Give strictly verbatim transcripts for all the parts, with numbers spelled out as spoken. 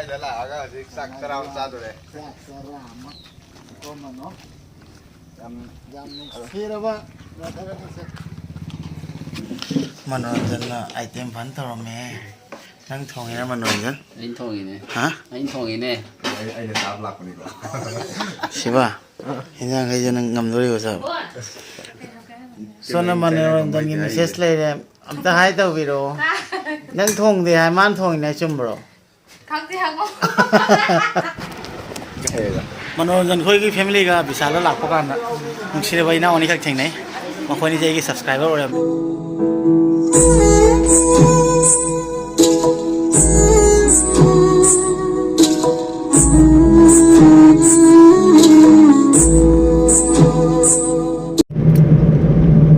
ꯀꯥꯏꯗ ꯂꯥꯛꯑꯒ ꯍꯧꯖꯤꯛ ꯆꯥꯛ ꯆꯔꯥ ꯑꯃ ꯆꯥꯗꯣꯔꯦ꯫ ꯆꯥꯛ ꯆꯔꯥ ꯑꯃ꯫ ꯀꯣꯝꯕꯅꯣ? ꯌꯥꯝ ꯌꯥꯝ ꯅꯨꯡꯁꯤꯔꯕ brother ꯑꯃꯁꯦ꯫ ꯃꯅꯣꯔꯟꯖꯟꯅ item ꯐꯟ ꯇꯧꯔꯝꯃꯦ꯫ ꯅꯪ ꯊꯣꯡꯉꯤꯔ, ꯃꯅꯣꯔꯟꯖꯟ? ꯑꯩꯅ ꯊꯣꯡꯉꯤꯅꯦ꯫ ꯍꯥ? ꯑꯩꯅ ꯊꯣꯡꯉꯤꯅꯦ꯫ ꯑꯩ, ꯑꯩꯅ ꯆꯥꯕ ꯂꯥꯛꯄꯅꯤꯀꯣ꯫ ꯁꯤꯕ, ꯏꯟꯖꯥꯡꯈꯩꯁꯦ ꯅꯪ ꯉꯝꯗꯣꯔꯤꯕ ꯆꯥꯕ? ꯁꯣꯝꯅ ꯃꯅꯣꯔꯟꯖꯟꯒꯤ message ꯂꯩꯔꯦ, ꯑꯝꯇ ꯍꯥꯏ ꯇꯧꯕꯤꯔꯛꯑꯣ꯫ ꯅꯪ ꯊꯣꯡꯗꯦ ꯍꯥꯏ, ꯃꯥꯅ ꯊꯣꯡꯉꯤꯅꯦ ꯍꯥꯏ, ꯆꯨꯝꯕ꯭ꯔꯣ? ꯈꯪꯗꯦ, ꯍꯪꯉꯣ꯫ ꯃꯅꯣꯔꯟꯖꯟ ꯈꯣꯏꯒꯤ familyꯒ ꯕꯤꯁꯥꯜꯗ ꯂꯥꯛꯄ ꯀꯥꯟꯗ ꯅꯨꯡꯁꯤꯔꯕ ꯏꯅꯥꯎ ꯑꯅꯤꯈꯛ ꯊꯦꯡꯅꯩ꯫ ꯃꯈꯣꯏ ꯑꯅꯤꯁꯦ ꯑꯩꯒꯤ subscriber ꯑꯣꯏꯔꯝꯃꯤ꯫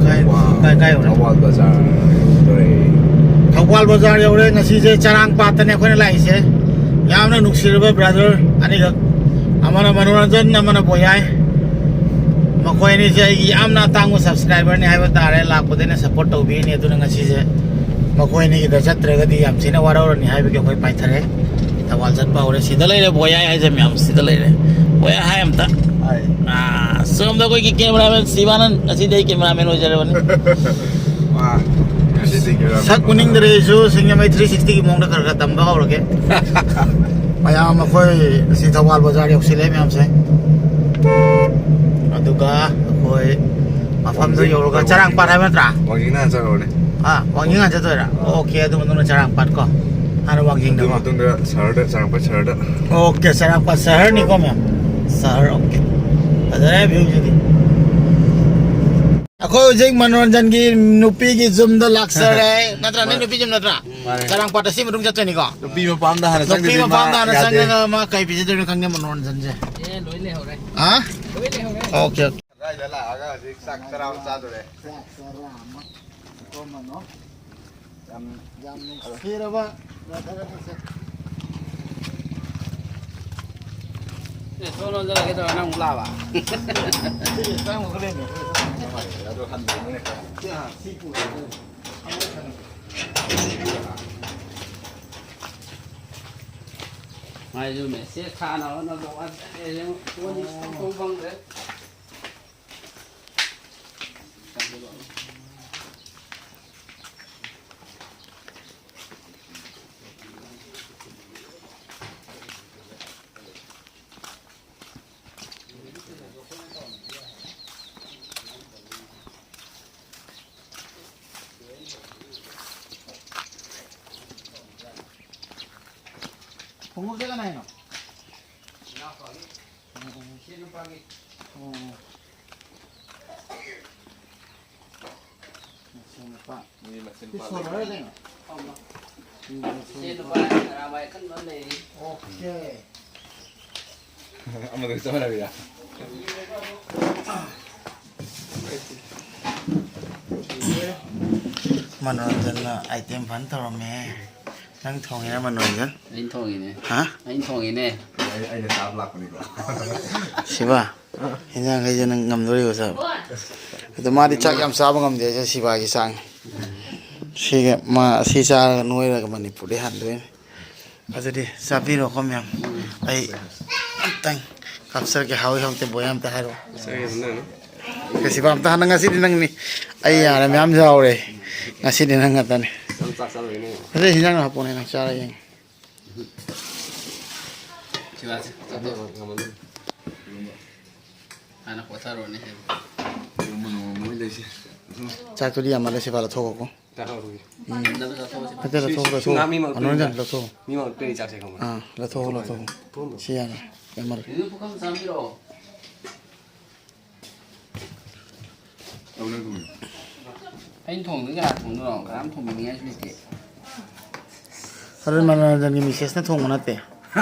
ꯀꯥꯏ, ꯀꯥꯏ, ꯀꯥꯏ ꯌꯧꯔꯦ? ꯊꯧꯕꯥꯜ ꯕꯖꯥꯔ ꯌꯧꯗꯣꯔꯦ꯫ ꯊꯧꯕꯥꯜ ꯕꯖꯥꯔ ꯌꯧꯔꯦ꯫ ꯉꯁꯤꯁꯦ ꯆꯔꯥꯡꯄꯥꯠꯇꯅꯦ ꯑꯩꯈꯣꯏꯅ ꯂꯥꯛꯏꯁꯦ꯫ ꯌꯥꯝꯅ ꯅꯨꯡꯁꯤꯔꯕ brother ꯑꯅꯤꯈꯛ, ꯑꯃꯅ ꯃꯅꯣꯔꯟꯖꯟ, ꯑꯃꯅ ꯕꯣꯌꯥꯏ꯫ ꯃꯈꯣꯏ ꯑꯅꯤꯁꯦ ꯑꯩꯒꯤ ꯌꯥꯝꯅ ꯑꯇꯥꯡꯕ subscriberꯅꯤ ꯍꯥꯏꯕ ꯇꯥꯔꯦ꯫ ꯂꯥꯛꯄꯗ ꯑꯩꯅ support ꯇꯧꯕꯤꯔꯤꯅꯤ꯫ ꯑꯗꯨꯅ ꯉꯁꯤꯁꯦ ꯃꯈꯣꯏ ꯑꯅꯤꯒꯤꯗ ꯆꯠꯇ꯭ꯔꯒꯗꯤ ꯌꯥꯝ ꯊꯤꯅ ꯋꯥꯔꯧꯔꯅꯤ ꯍꯥꯏꯕꯒꯤ ꯑꯩꯈꯣꯏ ꯄꯥꯏꯊꯔꯦ꯫ ꯊꯧꯕꯥꯜ ꯆꯠꯄ ꯍꯧꯔꯦ꯫ ꯁꯤꯗ ꯂꯩꯔꯦ ꯕꯣꯌꯥꯏ ꯍꯥꯏꯁꯦ ꯃꯌꯥꯝ, ꯁꯤꯗ ꯂꯩꯔꯦ꯫ ꯕꯣꯌꯥꯏ ꯍꯥꯏ ꯑꯝꯇ꯫ ꯍꯥꯏ꯫ ꯑꯥ, ꯁꯣꯝꯗ ꯑꯩꯈꯣꯏꯒꯤ cameraman ꯁꯤꯕꯥꯅꯟ, ꯉꯁꯤꯗꯤ ꯑꯩ cameraman ꯑꯣꯏꯖꯔꯕꯅꯤ꯫ ꯋꯥ, ꯉꯁꯤꯗꯤ cameraman ꯁꯛ ꯎꯅꯤꯡꯗ꯭ꯔꯦ ꯑꯩꯁꯨ, ꯁꯤꯡꯖꯃꯩ three sixtyꯒꯤ ꯃꯑꯣꯡꯗ ꯈꯔ ꯈꯔ ꯇꯝꯕ ꯍꯧꯔꯒꯦ꯫ ꯃꯌꯥꯝ ꯑꯩꯈꯣꯏ ꯑꯁꯤ ꯊꯧꯕꯥꯜ ꯕꯖꯥꯔ ꯌꯧꯁꯤꯜꯂꯦ ꯃꯌꯥꯝꯁꯦ꯫ ꯑꯗꯨꯒ ꯑꯩꯈꯣꯏ ꯃꯐꯝꯗꯨ ꯌꯧꯔꯒ ꯆꯔꯥꯡꯄꯥꯠ ꯍꯥꯏꯕ ꯅꯠꯇ꯭ꯔꯥ? ꯋꯥꯡꯖꯤꯡꯗ ꯍꯥꯟꯅ ꯆꯠꯂꯨꯔꯅꯤ꯫ ꯑꯥ, ꯋꯥꯡꯖꯤꯡ ꯍꯥꯟꯅ ꯆꯠꯇꯣꯏꯔꯥ? OK, ꯑꯗꯨ ꯃꯇꯨꯡꯗ ꯆꯔꯥꯡꯄꯥꯠ ꯀꯣ꯫ ꯍꯥꯟꯅ ꯋꯥꯡꯖꯤꯡꯗ ꯑꯗꯨ ꯀꯣ꯫ ꯃꯇꯨꯡꯗ ꯁꯍꯔꯗ, ꯆꯔꯥꯡꯄꯥꯠ ꯁꯍꯔꯗ꯫ OK, ꯆꯔꯥꯡꯄꯥꯠ ꯁꯍꯔꯅꯤꯀꯣ ꯃꯌꯥꯝ꯫ ꯁꯍꯔ, OK꯫ ꯐꯖꯔꯦ viewꯁꯤꯗꯤ꯫ ꯑꯩꯈꯣꯏ ꯍꯧꯖꯤꯛ ꯃꯅꯣꯔꯟꯖꯟꯒꯤ ꯅꯨꯄꯤꯒꯤ ꯌꯨꯝꯗ ꯂꯥꯛꯆꯔꯦ꯫ ꯅꯠꯇ꯭ꯔꯥ? ꯅꯪ ꯃꯥꯅꯦ꯫ ꯅꯨꯄꯤ ꯌꯨꯝ ꯅꯠꯇ꯭ꯔꯥ? ꯃꯥꯅꯦ꯫ ꯆꯔꯥꯡꯄꯥꯠꯇ ꯁꯤ ꯃꯇꯨꯡ ꯆꯠꯇꯣꯏꯅꯤꯀꯣ? ꯅꯨꯄꯤ ꯃꯄꯥꯝꯗ ꯍꯥꯟꯅ ꯅꯨꯄꯤ ꯆꯪꯗ꯭ꯔꯗꯤ ꯃꯥ ꯃꯄꯥꯝꯗ ꯍꯥꯟꯅ ꯌꯥꯗꯦ꯫ ꯆꯪꯉꯒ ꯃꯥ ꯀꯩ ꯄꯤꯖꯗꯣꯏꯅꯣ ꯈꯪꯗꯦ ꯃꯅꯣꯔꯟꯖꯟꯁꯦ꯫ ꯑꯦ, ꯂꯣꯏ ꯂꯩꯍꯧꯔꯦ꯫ ꯍꯥ? ꯂꯣꯏ ꯂꯩꯍꯧꯔꯦ꯫ OK, OK꯫ ꯑꯗꯥꯏꯗ ꯂꯥꯛꯑꯒ ꯍꯧꯖꯤꯛ ꯆꯥꯛ ꯆꯔꯥ ꯑꯃ ꯆꯥꯗꯣꯔꯦ꯫ ꯆꯥꯛ ꯆꯔꯥ ꯑꯃ꯫ ꯀꯣꯝꯕꯅꯣ? ꯌꯥꯝ ꯌꯥꯝ ꯅꯨꯡꯁꯤꯔꯕ brother ꯑꯃꯁꯦ꯫ ꯑꯦ, ꯁꯣꯝ ꯂꯣꯝꯗ ꯂꯩꯒꯦ ꯇꯧꯔ ꯅꯪ ꯑꯃꯨꯛ ꯂꯥꯛꯑꯕ? ꯁꯤ ꯆꯪꯉꯨꯒꯗꯣꯏꯅꯦ꯫ ꯑꯗꯣ ꯍꯟꯗꯣꯏꯅꯦ꯫ ꯁꯤ, ꯑꯥ, ꯁꯤ ꯄꯨꯔꯒ꯫ ꯑꯃꯨꯛ ꯍꯟ-꯫ ꯃꯥꯏꯁꯨ ꯃꯦꯁꯦꯖ ꯊꯥꯅꯕ ꯍꯣꯠꯅꯕꯗ ꯋꯥꯠꯂꯦ꯫ ꯌꯦꯡꯉꯨ, ꯐꯣꯟꯁꯤ ꯁꯨꯡꯐꯪ ꯐꯪꯗ꯭ꯔꯦ꯫ ꯈꯣꯡꯎꯞꯁꯦ ꯀꯅꯥꯏꯅꯣ? ꯏꯅꯥꯎꯄꯥꯒꯤ꯫ ꯎꯝ, ꯎꯝ꯫ ꯏꯆꯦ ꯅꯨꯄꯥꯒꯤ꯫ ꯎꯝ, ꯎꯝ꯫ ꯃꯆꯤꯟ ꯅꯨꯄꯥ꯫ ꯃꯤ ꯃꯆꯤꯟ ꯁꯤ ꯅꯨꯄꯥ ꯁꯣꯜꯂꯔꯣꯏ ꯂꯩ꯫ ꯀꯩꯅꯣ? ꯃꯤ ꯃꯆꯤꯟ ꯏꯆꯦ ꯅꯨꯄꯥ꯫ ꯅꯨꯄꯥ ꯅꯔꯥꯕꯥꯏ ꯀꯟꯕ ꯑꯃ ꯂꯩꯔꯤ꯫ ꯑꯣꯀꯦ꯫ ꯑꯃꯗꯨꯒ ꯆꯞ ꯃꯥꯟꯅꯕꯤꯗ꯫ ꯃꯅꯣꯔꯟꯖꯟꯅ item ꯐꯟ ꯇꯧꯔꯝꯃꯦ꯫ ꯅꯪ ꯊꯣꯡꯉꯤꯔ, ꯃꯅꯣꯔꯟꯖꯟ? ꯑꯩꯅ ꯊꯣꯡꯉꯤꯅꯦ꯫ ꯍꯥ? ꯑꯩꯅ ꯊꯣꯡꯉꯤꯅꯦ꯫ ꯑꯩ-, ꯑꯩꯅ ꯆꯥꯕ ꯂꯥꯛꯄꯅꯤꯀꯣ꯫ ꯁꯤꯕꯥ, ꯍꯦꯟꯖꯥꯡꯈꯩꯁꯦ ꯅꯪ ꯉꯝꯗꯣꯔꯤꯕ ꯆꯥꯕ? ꯑꯗꯣ ꯃꯥꯗꯤ ꯆꯥꯛ ꯌꯥꯝ ꯆꯥꯕ ꯉꯝꯗꯦ, ꯁꯤꯕꯥꯒꯤ ꯆꯥꯡ꯫ ꯁꯤꯒ ꯃꯥ ꯑꯁꯤ ꯆꯥꯔꯒ ꯅꯣꯏꯔꯒ ꯃꯅꯤꯄꯨꯔꯗꯩ ꯍꯟꯗꯣꯏꯅꯤ꯫ ꯑꯗꯨꯗꯤ ꯆꯥꯕꯤꯔꯣꯀꯣ ꯃꯌꯥꯝ꯫ ꯑꯩ ꯑꯝꯇꯪ ꯀꯥꯞꯆꯔꯒꯦ, ꯍꯥꯎꯏ ꯍꯥꯎꯇꯦ ꯕꯣꯏ ꯑꯝꯇ ꯍꯥꯏꯔꯛꯑꯣ꯫ ꯁꯤꯕꯥ ꯑꯝꯇ ꯍꯟꯅ, ꯉꯁꯤꯗꯤ ꯅꯪꯅꯤ꯫ ꯑꯩ ꯌꯥꯔꯦ, ꯃꯌꯥꯝ ꯌꯥꯎꯔꯦ꯫ ꯉꯁꯤꯗꯤ ꯅꯪ ꯉꯥꯛꯇꯅꯤ꯫ ꯅꯪ ꯆꯥꯛ ꯆꯥꯔꯣꯏꯅꯦ꯫ ꯑꯗꯨꯗꯤ ꯍꯤꯟꯖꯥꯡ ꯍꯥꯞꯄꯣꯅꯦ, ꯅꯪ ꯆꯥꯔ ꯌꯦꯡꯉꯦ꯫ ꯁꯤꯕꯥꯁꯦ, ꯆꯥꯊꯣꯛꯑꯣ꯫ ꯍꯥꯟꯅ ꯄꯣꯊꯥꯔꯣꯅꯦ꯫ ꯆꯥꯛꯇꯨꯗꯤ ꯌꯥꯝꯃꯜꯂꯦ, ꯁꯤꯕꯥ ꯂꯧꯊꯣꯛꯈꯣꯀꯣ꯫ ꯆꯥꯊꯣꯛꯑꯣ꯫ ꯎꯝ꯫ ꯅꯠꯇꯦ, ꯂꯧꯊꯣꯛꯑꯣ, ꯁꯤ ꯂꯧꯊꯣꯛꯑꯣ꯫ ꯉꯥ ꯃꯤ ꯃꯔꯛꯇ ꯑꯅꯣꯏꯕ ꯂꯩꯕ꯫ ꯂꯧꯊꯣꯛꯑꯣ꯫ ꯃꯤ ꯃꯔꯛꯇ ꯂꯩ ꯆꯥꯛꯁꯦ ꯈꯪꯕ꯭ꯔꯥ? ꯑꯥ, ꯂꯧꯊꯣꯛꯑꯣ, ꯂꯧꯊꯣꯛꯑꯣ꯫ ꯄꯨꯔꯝꯃꯣ꯫ ꯁꯤ ꯌꯥꯔꯦ, ꯌꯥꯝꯃꯜꯂꯦ꯫ ꯄꯨꯈꯝ ꯑꯃ ꯆꯥꯕꯤꯔꯛꯑꯣ꯫ ꯑꯩꯅ ꯊꯣꯡꯗꯣꯏ ꯀꯅꯥ ꯊꯣꯡꯗꯣꯏꯅꯣ? ꯀꯅꯥꯝ ꯊꯣꯡꯕꯤꯅꯤꯡꯉꯥꯏꯁꯨ ꯂꯩꯇꯦ꯫ ꯍꯣꯔꯦꯟ ꯃꯅꯣꯔꯟꯖꯟꯒꯤ ꯃꯤꯁꯦꯁꯅ ꯊꯣꯡꯕ ꯅꯠꯇꯦ꯫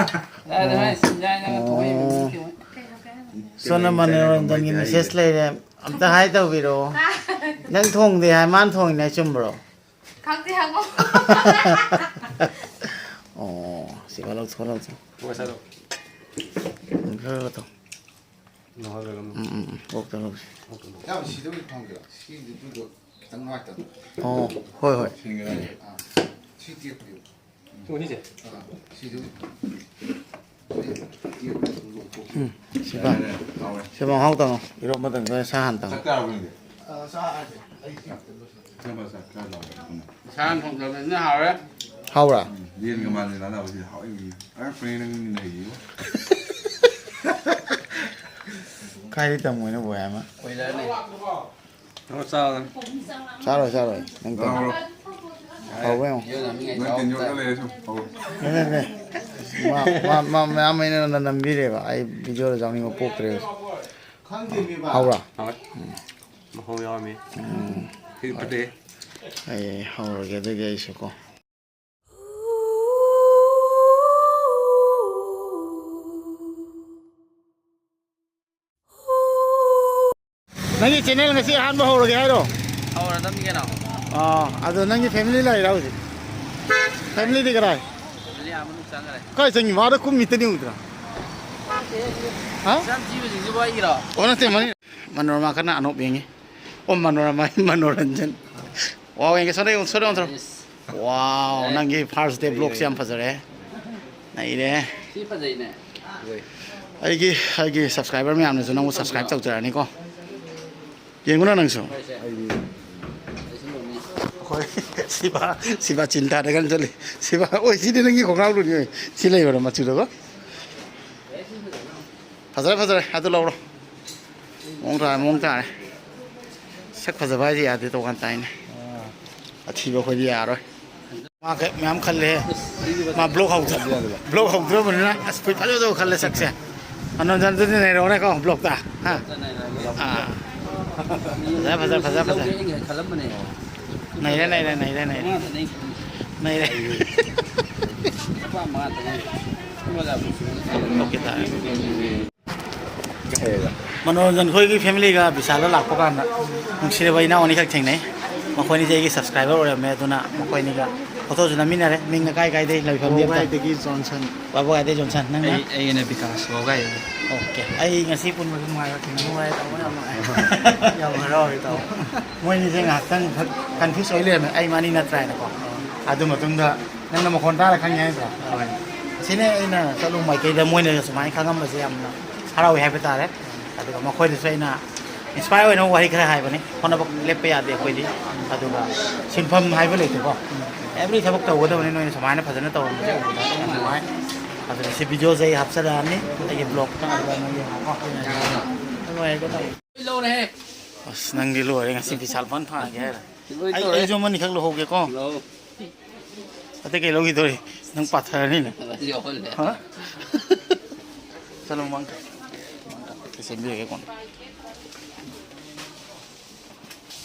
ꯀꯗꯥꯏꯗ ꯍꯥꯏ ꯁꯤꯡꯖꯥꯏꯅꯒ ꯊꯣꯡꯉꯛꯏꯕ ꯃꯤ ꯊꯦꯡꯅ꯫ ꯁꯣꯝꯅ ꯃꯅꯣꯔꯟꯖꯟꯒꯤ ꯃꯤꯁꯦꯁ ꯂꯩꯔꯦ꯫ ꯑꯝꯇ ꯍꯥꯏ ꯇꯧꯕꯤꯔꯛꯑꯣ꯫ ꯅꯪ ꯊꯣꯡꯗꯦ ꯍꯥꯏ, ꯃꯥꯅ ꯊꯣꯡꯉꯤꯅꯦ ꯍꯥꯏ, ꯆꯨꯝꯕ꯭ꯔꯣ? ꯈꯪꯗꯦ, ꯍꯪꯉꯣ꯫ ꯑꯣ, ꯁꯤꯒ ꯂꯧꯊꯣꯛ, ꯂꯧꯊꯣꯛ꯫ ꯉꯁꯥꯏꯗꯣ꯫ ꯎꯝ, ꯈꯔ ꯈꯔ ꯇꯧ꯫ ꯅꯣꯍꯜꯂꯒ ꯑꯃꯨꯛ꯫ ꯎꯝ, ꯎꯝ, ꯎꯝ, ꯑꯣꯛꯇ ꯂꯧꯁꯤ꯫ ꯑꯣꯛꯇ ꯂꯧꯁꯤ꯫ ꯌꯥꯝ ꯁꯤꯗꯕꯨꯗꯤ ꯊꯝꯒꯦꯔꯣ? ꯁꯤꯒꯤꯗꯨꯗꯣ ꯈꯤꯇꯪ ꯅꯨꯡꯉꯥꯏꯇꯕ꯫ ꯑꯣ, ꯍꯣꯏ, ꯍꯣꯏ꯫ ꯑꯥ, ꯁꯤ ꯇꯦꯛꯄꯤꯌꯨ꯫ ꯁꯤꯁꯦ? ꯑꯥ, ꯁꯤꯗꯨ꯫ ꯎꯝ, ꯁꯤꯕ꯫ ꯁꯤꯕ ꯃꯍꯥꯎ ꯇꯪꯉꯣ꯫ ꯏꯔꯣꯝꯕ ꯇꯪꯉꯣ, ꯁꯥ ꯍꯥꯟꯅ ꯇꯪꯉꯣ꯫ ꯆꯥꯛ ꯆꯥꯔꯕꯣ ꯅꯪꯗꯤ? ꯑ, ꯆꯥꯔꯦ꯫ ꯑꯩ ꯆꯥꯛ ꯆꯥꯔꯕꯣ? ꯏꯁꯥꯅ ꯊꯣꯡꯖꯕꯅꯤꯅ ꯍꯥꯎꯔꯦ꯫ ꯍꯥꯎꯕ꯭ꯔꯥ? ꯎꯝ, ꯌꯦꯟꯒ ꯃꯥꯟꯅ ꯂꯥꯟꯅꯕꯁꯤꯗꯤ ꯍꯥꯎꯏ꯫ ꯑꯉꯛꯄꯅꯤ ꯅꯪ ꯅꯩꯔꯤꯕ꯫ ꯀꯥꯏꯗꯩ ꯇꯝꯃꯨꯏꯅꯣ ꯕꯣꯏ ꯑꯃ? ꯀꯣꯏꯂꯔꯅꯦ꯫ ꯆꯥꯔꯣꯏ, ꯆꯥꯔꯣꯏ꯫ ꯅꯪ ꯇꯧ꯫ ꯍꯧꯕ ꯌꯦꯡꯉꯣ꯫ ꯅꯪ ꯇꯦꯟ ꯌꯣꯠꯂ ꯂꯩꯔꯁꯨ ꯍꯧ꯫ ꯅꯦ, ꯅꯦ, ꯅꯦ꯫ ꯃꯥ, ꯃꯥ, ꯃꯥ ꯃꯌꯥꯝ ꯑꯩꯅ ꯅꯝꯕꯤꯔꯦꯕ꯫ ꯑꯩ ꯚꯤꯗꯤꯑꯣꯗ ꯌꯥꯎꯅꯤꯡꯕ ꯄꯣꯛꯇ꯭ꯔꯦꯕ꯫ ꯍꯧꯔ? ꯍꯥꯎꯋꯦ꯫ ꯃꯍꯥꯎ ꯌꯥꯎꯔꯝꯃꯤ꯫ ꯎꯝ꯫ ꯁꯤ ꯐꯠꯇꯦ꯫ ꯑꯩ ꯍꯧꯔꯒꯦ ꯑꯗꯨꯗꯤ ꯑꯩꯁꯨ ꯀꯣ꯫ ꯅꯪꯒꯤ ꯆꯦꯅꯦꯜ ꯉꯁꯤ ꯑꯍꯥꯟꯕ ꯍꯧꯔꯒꯦ ꯍꯥꯏꯔꯣ? ꯍꯧꯔꯗꯝꯅꯤ ꯀꯩꯅꯣ꯫ ꯑꯥ, ꯑꯗꯣ ꯅꯪꯒꯤ ꯐꯦꯃꯤꯂꯤ ꯂꯩꯔꯥ ꯍꯧꯖꯤꯛ? ꯐꯦꯃꯤꯂꯤꯗꯤ ꯀꯗꯥꯏ? ꯐꯦꯃꯤꯂꯤ ꯑꯥ ꯃꯅꯨꯡ ꯆꯪꯈ꯭ꯔꯦ꯫ ꯀꯥꯏ ꯆꯪꯉꯤꯕ? ꯑꯥꯗ ꯀꯨꯝꯃꯤꯇꯅꯤ ꯎꯗ꯭ꯔꯥ? ꯍꯥ? ꯌꯥꯝ ꯊꯤꯕꯁꯤꯡꯁꯤꯕꯨ ꯑꯩꯒꯤꯔꯣ? ꯑꯣ, ꯅꯠꯇꯦ, ꯃꯅꯤ-, ꯃꯅꯣꯔꯃꯥ ꯀꯟꯅ ꯑꯅꯣꯞ ꯌꯦꯡꯉꯤ꯫ ꯑꯣ, ꯃꯅꯣꯔꯃꯥ, ꯃꯅꯣꯔꯟꯖꯟ꯫ ꯋꯥ ꯌꯦꯡꯒꯦ, ꯁꯣꯝꯗ ꯌꯦꯡꯉꯨ, ꯁꯣꯝꯗ ꯌꯦꯡꯉꯨ, ꯁꯣꯝꯗ꯫ ꯏꯁ꯫ ꯋꯥꯎ, ꯅꯪꯒꯤ first day vlogꯁꯦ ꯌꯥꯝ ꯐꯖꯔꯦ꯫ ꯅꯩꯔꯦ꯫ ꯁꯤ ꯐꯖꯩꯅꯦ꯫ ꯑꯩꯒꯤ, ꯑꯩꯒꯤ subscriber ꯃꯌꯥꯝꯅꯁꯨ ꯅꯪꯕꯨ subscribe ꯇꯧꯖꯔꯅꯤꯀꯣ꯫ ꯌꯦꯡꯉꯨꯅ ꯅꯪꯁꯨ꯫ ꯍꯣꯏ, ꯁꯤꯕ, ꯁꯤꯕ ꯆꯤꯟ ꯇꯥꯗ ꯀꯟꯅ ꯆꯠꯂꯤ꯫ ꯁꯤꯕ, ꯑꯣꯏ, ꯁꯤꯗꯤ ꯅꯪꯒꯤ ꯈꯣꯡꯒ꯭ꯔꯥꯎꯗꯨꯅꯤ, ꯑꯣꯏ꯫ ꯁꯤ ꯂꯩꯕ꯭ꯔꯣ ꯃꯆꯨꯗꯀꯣ? ꯐꯖꯔꯦ, ꯐꯖꯔꯦ, ꯑꯗꯨ ꯂꯧꯔꯣ꯫ ꯃꯑꯣꯡ ꯇꯥꯔꯦ, ꯃꯑꯣꯡ ꯇꯥꯔꯦ꯫ ꯁꯛ ꯐꯖꯕ ꯍꯥꯏꯁꯦ ꯌꯥꯗꯦ, ꯇꯣꯉꯥꯟ ꯇꯥꯏꯅꯦ꯫ ꯑꯊꯤꯕ ꯑꯩꯈꯣꯏꯗꯤ ꯌꯥꯔꯣꯏ꯫ ꯃꯥ ꯀꯩ-, ꯃꯌꯥꯝ ꯈꯜꯂꯦ꯫ ꯃꯥ vlog ꯍꯧꯗ꯭ꯔ-, vlog ꯍꯧꯗ꯭ꯔꯕꯅꯤꯅ ꯑꯁ ꯐꯖ ꯐꯖꯕ ꯈꯜꯂꯦ ꯁꯛꯁꯦ꯫ ꯑꯅꯟꯖꯟꯗꯨꯗꯤ ꯅꯩꯔꯧꯔꯦꯀꯣ vlogꯇ꯫ ꯍꯥ? ꯑꯥ꯫ ꯐꯖ, ꯐꯖ, ꯐꯖ, ꯐꯖ꯫ ꯅꯩꯔꯦ, ꯅꯩꯔꯦ, ꯅꯩꯔꯦ, ꯅꯩꯔꯦ꯫ ꯅꯩꯔꯦ꯫ ꯃꯅꯣꯔꯟꯖꯟ ꯈꯣꯏꯒꯤ familyꯒ ꯕꯤꯁꯥꯜꯗ ꯂꯥꯛꯄ ꯀꯥꯟꯗ ꯅꯨꯡꯁꯤꯔꯕ ꯏꯅꯥꯎ ꯑꯅꯤꯈꯛ ꯊꯦꯡꯅꯩ꯫ ꯃꯈꯣꯏꯅꯤꯁꯦ ꯑꯩꯒꯤ subscriber ꯑꯣꯏꯔꯝꯃꯦ, ꯑꯗꯨꯅ ꯃꯈꯣꯏꯅꯤꯒ photoꯁꯨ ꯅꯝꯃꯤꯟꯅꯔꯦ꯫ ꯃꯤꯡꯅ ꯀꯥꯏ ꯀꯥꯏꯗꯩ ꯂꯩꯐꯝꯗꯤ ꯑꯝꯇ? ꯋꯥꯕꯒꯥꯏꯗꯒꯤ ꯖꯣꯟꯁꯟ꯫ ꯋꯥꯕꯒꯥꯏꯗꯩ ꯖꯣꯟꯁꯟ꯫ ꯅꯪꯅ? ꯑꯩ, ꯑꯩꯒꯤꯅ ꯕꯤꯀꯥꯁ ꯋꯥꯕꯒꯥꯏꯗꯒꯤ꯫ Okay꯫ ꯑꯩ ꯉꯁꯤ ꯄꯨꯟꯕꯁꯨ ꯅꯨꯡꯉꯥꯏꯕ, ꯊꯦꯡꯅꯕ ꯅꯨꯡꯉꯥꯏ, ꯇꯧꯕ ꯌꯥꯝ ꯅꯨꯡꯉꯥꯏ꯫ ꯌꯥꯝ ꯍꯔꯥꯎꯋꯦ, ꯏꯇꯥꯎ꯫ ꯃꯣꯏꯅꯤꯁꯦ ꯉꯥꯏꯍꯥꯛꯇꯪ ꯈꯛ confuse ꯑꯣꯏ ꯂꯩꯔꯝꯃꯦ, ꯑꯩ ꯃꯥꯅꯤ ꯅꯠꯇ꯭ꯔꯥ ꯍꯥꯏꯅꯀꯣ꯫ ꯑꯗꯨ ꯃꯇꯨꯡꯗ ꯅꯪꯅ ꯃꯈꯣꯟ ꯇꯥꯔ ꯈꯪꯉꯦ ꯍꯥꯏ ꯅꯠꯇ꯭ꯔꯥ? ꯍꯣꯏ꯫ ꯁꯤꯅꯦ ꯑꯩꯅ ꯆꯠꯂꯨ ꯃꯥꯏꯀꯩꯗ ꯃꯣꯏꯅ ꯁꯨꯃꯥꯏꯅ ꯈꯪꯉꯝꯕꯁꯦ ꯌꯥꯝꯅ ꯍꯔꯥꯎꯏ ꯍꯥꯏꯕ ꯇꯥꯔꯦ꯫ ꯑꯗꯨꯒ ꯃꯈꯣꯏꯗꯁꯨ ꯑꯩꯅ ꯏꯟꯁꯄꯥꯌꯔ ꯑꯣꯏꯅꯕ ꯋꯥꯍꯩ ꯈꯔ ꯍꯥꯏꯕꯅꯤ꯫ ꯍꯣꯠꯅꯕ ꯂꯦꯞꯄ ꯌꯥꯗꯦ ꯑꯩꯈꯣꯏꯗꯤ꯫ ꯑꯗꯨꯒ ꯁꯤꯟꯐꯝ ꯍꯥꯏꯕ ꯂꯩꯇꯦꯀꯣ꯫ ꯑꯦꯕ꯭ꯔꯤ ꯊꯕꯛ ꯇꯧꯒꯗꯕꯅꯤ꯫ ꯅꯣꯏꯅ ꯁꯨꯃꯥꯏꯅ ꯐꯖꯅ ꯇꯧꯔꯝꯕꯁꯦ ꯎꯕꯗ ꯌꯥꯝ ꯅꯨꯡꯉꯥꯏ꯫ ꯑꯗꯨꯅ ꯁꯤ ꯚꯤꯗꯤꯑꯣꯁꯦ ꯑꯩ ꯍꯥꯞꯆꯔꯛꯑꯅꯤ ꯑꯩꯒꯤ ꯕ꯭ꯂꯣꯛꯇ꯫ ꯑꯗꯨꯒ ꯅꯣꯏ ꯌꯦꯡꯉꯣꯀꯣ꯫ ꯅꯨꯡꯉꯥꯏꯀꯣ? ꯑꯁ, ꯅꯪꯗꯤ ꯂꯣꯏꯔꯦ꯫ ꯉꯁꯤ ꯕꯤꯁꯥꯜ ꯐꯟ ꯐꯥꯒꯦ ꯍꯥꯏꯔ꯫ ꯑꯩ, ꯑꯩꯁꯨ ꯑꯃꯅꯤꯈꯛ ꯂꯧꯍꯧꯒꯦꯀꯣ꯫ ꯑꯇꯩ ꯀꯩ ꯂꯧꯈꯤꯗꯣꯔꯤ? ꯅꯪ ꯄꯥꯊꯔꯅꯤꯅꯦ꯫ ꯍꯥ? ꯆꯠꯂꯣ, ꯃꯃꯥꯡ ꯀꯥ꯫ ꯃꯃꯥꯡ ꯀꯥ꯫ ꯁꯦꯝꯕꯤꯔꯒꯦ ꯀꯣꯟꯅ꯫